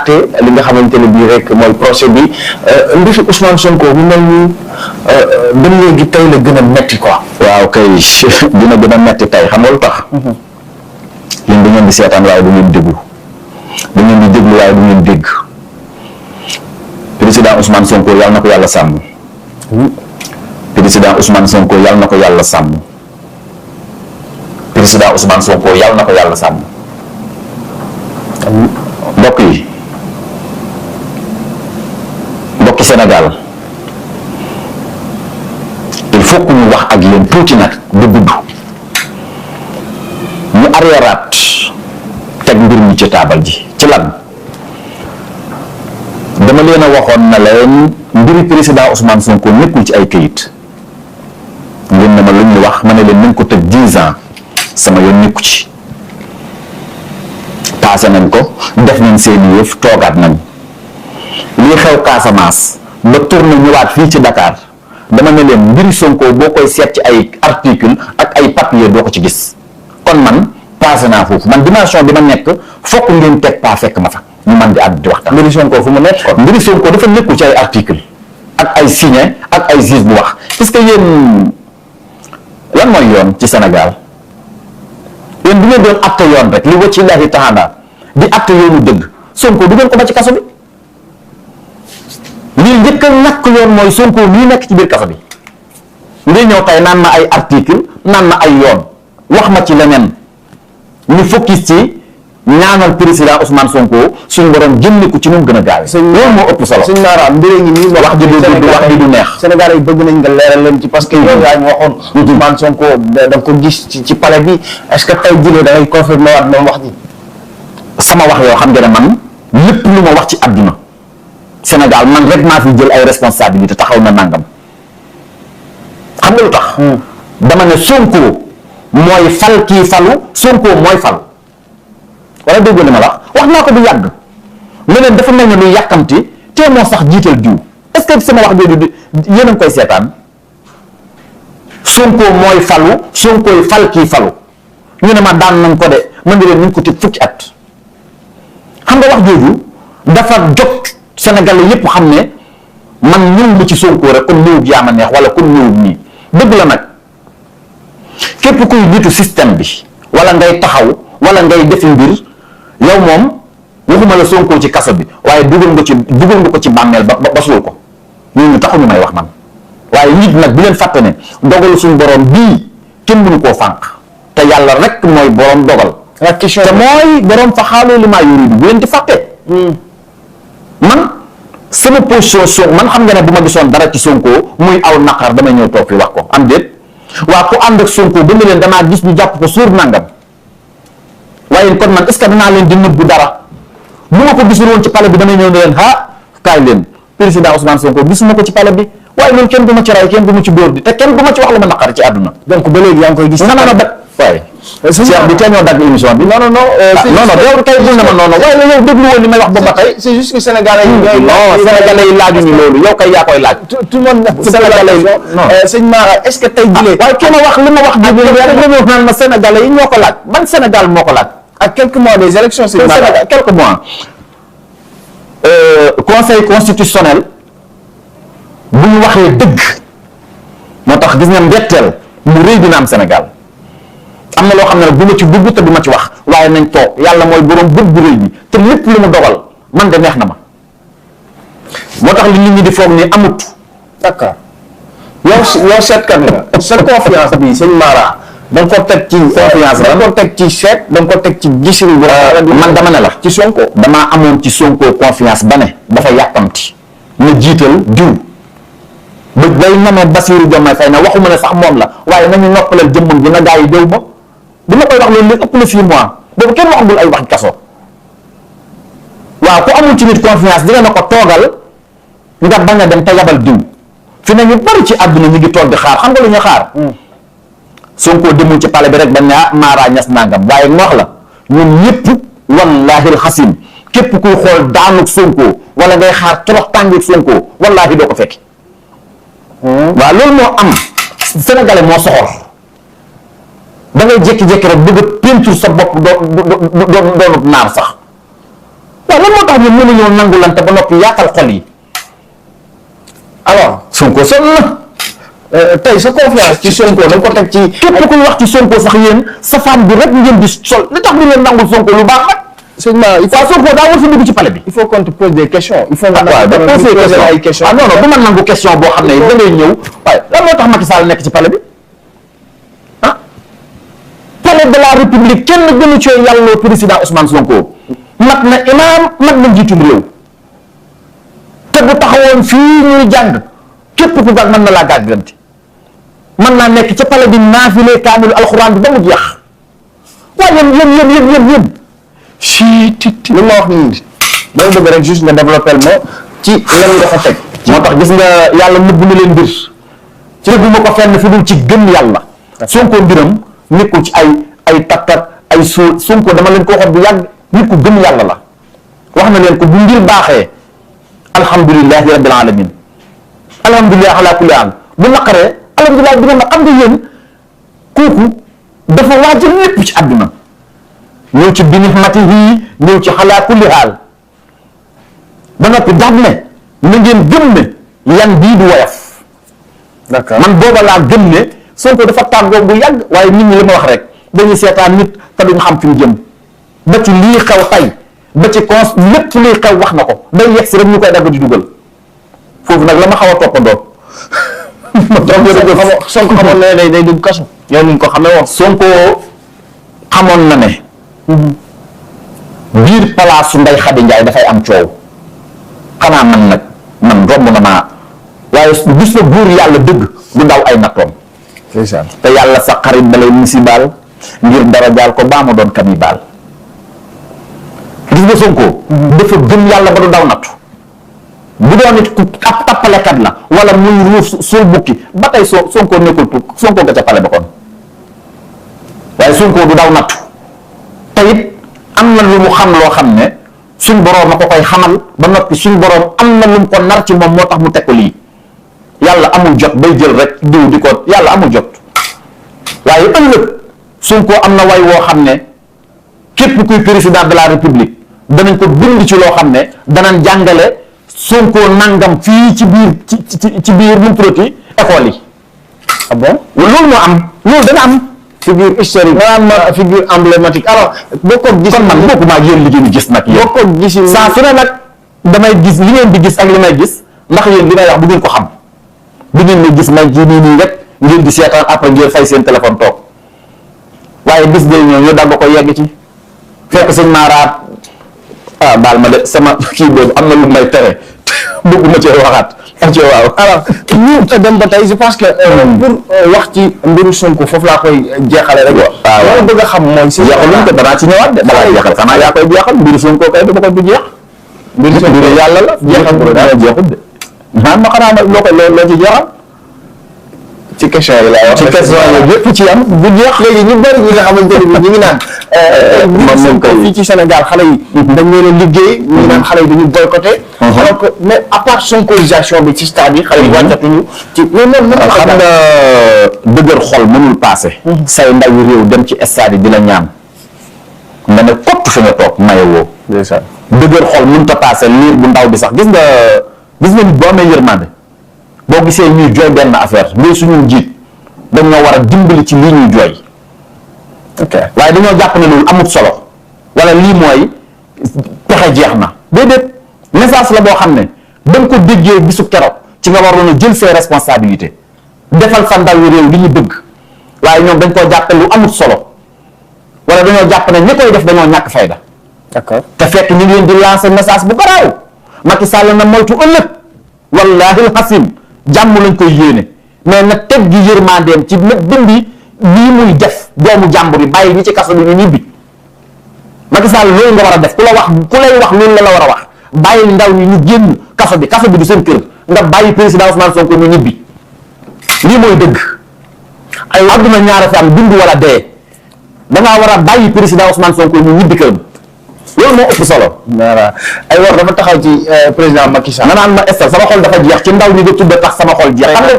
àtte li nga xamante ne bii rek mooy procès bi mbiru Ousmane Sonko mu mel ni ba léegi tey la gën a metti quoi. waaw kay dina gën a metti tey xam nga lu tax. yéen da ngeen di seetaan waaye du ngeen déglu da ngeen di déglu waaye du ngeen dégg président Ousmane Sonko yàlla na ko yàlla sàmm. président Ousmane Sonko yàlla na ko yàlla sàmm. président Ousmane Sonko yàlla na ko yàlla sàmm. mbokk yi mbokki Sénégal il faut que ñu wax ak yéen tuuti nag du gudd ñu arriéraat teg mbir mi ci taabal ji ci lan dama leen a waxoon na leen mbiri président Ousmane Sonko nekkul ci ay këyit ngeen ne ma lu ñu wax ma ne leen nañ ko tëj 10 ans sama yoon nekku ci passé nañ ko def nañ seeni yëf toogaat nañ lii xew Casamance ba tourné ñëwaat fii ci Dakar dama ne leen mbiri Sonko boo koy seet ci ay article ak ay papier doo ko ci gis kon man passé naa foofu man dimension bi ma nekk fokk ngeen teg pas fekk ma fa ñu man di àdd di waxtaan. mbiri Sonko fu mu nekk kon. mbiri Sonko dafa nekkul ci ay article ak ay signé ak ay juge bu wax parce que yéen lan mooy yoon ci Sénégal yéen bu ngeen doon atte yoon rek li wa ci laahi taala di atte yoonu dëgg Sonko du ngeen ko ba ci kaso bi lii njëkk a ñàkk yoon mooy Sonko lii nekk ci biir kaso bi ngay ñëw tey naan ma ay article naan ma ay yoon wax ma ci leneen ñu focus ci ñaanal président Ousmane Sonko suñu borom génne ko ci nu mu gën a gaawee. loolu moo ëpp solo. sëñ Mara mbir ngi nii. wax ji du neex. Sénégal yi bëgg nañ nga leeral leen ci parce que yow yaa ñu waxoon. Ousmane Sonko da nga ko gis ci palais bi est-ce que tey jii da ngay confirmer waat moom wax ji. sama wax yoo xam nga ne man lépp lu ma wax ci àdduna Sénégal man rek maa fi jël ay responsabilité taxaw na nangam xam nga lu tax. dama ne Sonko mooy fal kii falu Sonko mooy fal. wala dégg nga ma la wax naa ko bu yàgg leneen dafa mel ne luy yàkkamti te moo sax jiital diw est-ce que sama wax jooju yéen a ngi koy seetaan Sonko mooy falu Sonkoy fal kii falu ñu ne ma daan nañ ko de mën nga leen nañ ko tëj fukki at xam nga wax jooju dafa jot Sénégalais yépp xam ne man ñëw ma ci Sonko rek kon ñëwub yaa ma neex wala kon ñëwub nii dëgg la nag képp kuy nitu système bi wala ngay taxaw wala ngay defi mbir yow moom waxuma la Sonko ci kaso bi waaye dugal nga ko ci bàmmeel ba suul ko ñooñu taxuñu may wax man waaye nit nag bi leen fàtte ne dogalu suñu borom bii kenn mënu koo fànq te yàlla rek mooy borom dogal. te mooy borom fa xaaloo li maa yuridu bu leen di fàtte. man sama position man xam nga ne bu ma gisoon dara ci Sonko muy aw naqar damay ñëw toog fi wax ko am déet waa ku ànd ak Sonko ba ne leen damaa gis ñu jàpp ko suur nangam. waaye kon man est-ce que danaa leen di nëbbu dara bu ma ko gisul woon ci palais bi damay ñëw ne leen kaay leen président Ousmane Sonko gisuma ko ci palais bi waaye loolu kenn du ma ci ray kenn du ma ci dóor di te kenn du ma ci wax lu ma naqar ci àdduna. donc ba léegi yaa ngi koy gis. non waaye. Cheikh bi tey ñoo dagg émission bi. non yow kay bul na ma noonu waaye yow déglu woon li may wax ba tey. c'est juste que Sénégalais yi ñooy. non Sénégalais yi laajuñu loolu yow kay yaa koy laaj. tout le monde Sénégalais yi non sëñ Mara est-ce que tey jii. waaye ki ma wax li ma wax déglu li ma wax naan ma Sénégalais yi ñoo ko laaj ban Sénégal moo ko laaj. à quelques mois des élections c'est quelques mois conseil constitutionnel bu ñu waxee dëgg moo tax gis nga mbetteel mu rëy dina am Sénégal am na loo xam ne nag du ma ci dugg te du ma ci wax waaye nañ toog yàlla mooy borom bët bu rëy bi te lépp lu mu dogal man de neex na ma moo tax li nit ñi di foog ni amut. d'accord yow seetkat nga sa confiance bi sëñ Mara da nga ko teg ci confiance da nga ko teg ci seet da nga ko teg ci gisin man dama ne la ci Sonko damaa amoon ci Sonko confiance ba ne dafa yàkkamti na jiital diw ba day namee Bassirou Diomaye Faye na waxuma ne sax moom la waaye nañu noppalal jëmmam dina gaa yi déw ma bi ma koy wax loolu léegi ëpp na 6 mois boobu kenn waxagul ay wax kaso waaw ku amul ci nit confiance dina na ko toogal nga bañ a dem te yabal diw fi ne ñu bari ci àdduna ñu ngi toog di xaar xam nga lu ñu xaar Sonko demul ci palais bi rek bañ ne Mara ñas nangam waaye wax la ñun ñëpp wallahi alxasim képp kuy xool daanuk Sonko wala ngay xaar torox tàngeeg Sonko wallahi doo ko fekk waaw loolu moo am sénégalais moo soxor da ngay jékki-jékki rek bëgg a peinture sa bopp doonub naar sax waaw lan moo tax ñun mënuñoo nangulante ba noppi yaatal xol yi. alors Sonko sonn na. tey sa confiance ci Sonko da nga ko teg ci. képp kuy wax ci Sonko sax yéen safaan bi rek ngeen di sol li tax du ngeen nangul Sonko lu baax nag. sëñ Ma il waaw Sonko daa war fi dugg ci palais bi. faut qu'on te pose des questions. il faut nga da poser ay questions. ah non non du ma nangu question boo xam ne da ngay ñëw waaye lan moo tax Macky Sall nekk ci palais bi ah. palais de la république kenn gënu cee yàlloo président Ousmane Sonko mat na imaam mat na njiitum réew te bu taxawoon fii ñuy jàng képp ku gàg mën na laa gàgganti mën naa nekk ca palais bi naafile kaamilu alxuraan bi ba mu jeex waaye yéen. si ti li ma wax nii dama bëgg rek juste nga développé ma ci lan nga fa teg. moo tax gis nga yàlla nëbb na leen mbir ci nëbbu ma ko fenn fi dul ci gëm yàlla. Sonko mbiram nekkul ci ay tattat ay suul Sonko dama leen ko waxoon bu yàgg nit ku gëm yàlla la wax na leen ko bu mbir baaxee alhamdulilahi rabbil alamin alhamdulilah ala kulli haal bu naqaree alhamdulilah bi nga am nga yéen kooku dafa waajal lépp ci àdduna ñëw ci bi nihmatihi ñëw ci ala kulli haal ba noppi daal ne na ngeen gëm ne yan bii du woyof. d'accord man booba laa gëm ne Sonko dafa tàggoo bu yàgg waaye nit ñi li ma wax rek dañuy seetaan nit te duñ xam fi mu jëm ba ci lii xew tey ba ci cons lépp lii xew wax na ko day yegg si rek ñu koy dagg di dugal foofu nag la ma xaw a toppandoo. Sonko xamoon na ne day dugg kaso. yow ni ko xamee woon. Sonko xamoon na ne. biir palaasu Ndeye Khady Ndiaye dafay am coow xanaa man romb na maa waaye gis na buur yàlla dëgg du daw ay nattoom. te yàlla sa xarit balay musibaal ngir dara jaal ko baa ma doon kami baal gis nga Sonko dafa gëm yàlla ba du daw nattu bu doon nit ku ab tappalekat la wala muy ruuf suul bukki ba tey Sonko nekkul Sonko nga ca pale ba kon waaye Sonko du daw nattu te it am na lu mu xam loo xam ne suñ boroom a ko koy xamal ba noppi suñ boroom am na lu mu ko nar ci moom moo tax mu teg ko lii yàlla amul jot bay jël rek diw di ko yàlla amul jot waaye ëllëg Sonko am na way woo xam ne képp kuy président de la république danañ ko bind ci loo xam ne danañ jàngale Sonko nangam fii ci biir ci biir nu mu tuddati école yi. ah bon loolu moo am loolu dana am. figure historique maanaam figure emblématique alors boo ko gis kon man bokkuma ak yéen li ngeen di gis nag yéen boo ko gis saa su ne nag damay gis li ngeen di gis ak li may gis ndax yéen li may wax bu ngeen ko xam bu ngeen may gis may ji nii rek ngeen di seetaan après ngeen fay seen téléphone toog waaye bis day ñëw ñu dagg ko yegg ci fekk sëñ Mara baal ma de sama kii boobu am na lu may tere bëgguma cee waxaat am ci waaw. alors ñu dem ba tey je pense que pour wax ci mbiru Sonko foofu laa koy jeexale rek. waaw bëgg a xam mooy. si jeexaluñ ko danaa ci ñëwaat de balaa jeexal xanaa yaa koy jeexal mbiru Sonko kay dama ko du jeex. mbiru Sonko yàlla la jeexal ko daal jeexut de. ma xanaa ma loo ci jeexal. ci question yi laa wax. ci question yi yëpp ci am bu jeex. léegi ñu bëri ñi nga xamante ne bii ñu ngi naan. moom ko fii ci Sénégal xale yi. dañ leen a liggéey. ñu naan xale yi dañu boycotté. alors que mais à part sonkorisation bi ci stade yi. xale yi wàccatuñu ci loolu noonu. xam nga dëgër xol mënul passé. say ndawi réew dem ci stade yi di la ñaan. nga ne kott fi nga toog maye woo. ndeysaan dëgër xol mënut a passé liir bu ndaw bi sax gis nga nit boo amee yërmande boo gisee ñuy jooy benn affaire mais suñu njiit dañoo war a dimbali ci lii ñuy jooy. ok waaye dañoo jàpp ne loolu amut solo wala lii mooy pexe jeex na déedéet message la boo xam ne da nga ko déggee bisu keroog ci nga waroon a jël ses responsabilités defal sa ndaw réew li ñu bëgg waaye ñoom dañ koo jàppe lu amut solo wala dañoo jàpp ne ñi koy def dañoo ñàkk fayda. d'accord te fekk ñu ngi leen di lancer message bu garaaw Macky Sall na moytu ëllëg wallahi alxasim jàmm lañ koy yéene mais na teg gi yërmandeem ci na dindi lii muy def doomu jàmbur yi bàyyi ñi ci kaso bi ñu ñibbi Macky Sall loolu nga war a def ku lay wax loolu la war a wax bàyyi ndaw ñi ñu génn kaso bi du seen kër nga bàyyi président Ousmane Sonko ñu ñibbi lii mooy dëgg ay àdduna ñaara fi am dund wala dee dangaa war a bàyyi président Ousmane Sonko ñu ñibbi këram loolu moo ëpp solo. voilà ay war dafa taxaw ci président Macky Sall. nga naan ma Esther sama xol dafa jeex ci ndaw ñi nga tudd tax sama xol jeex. xam nga tax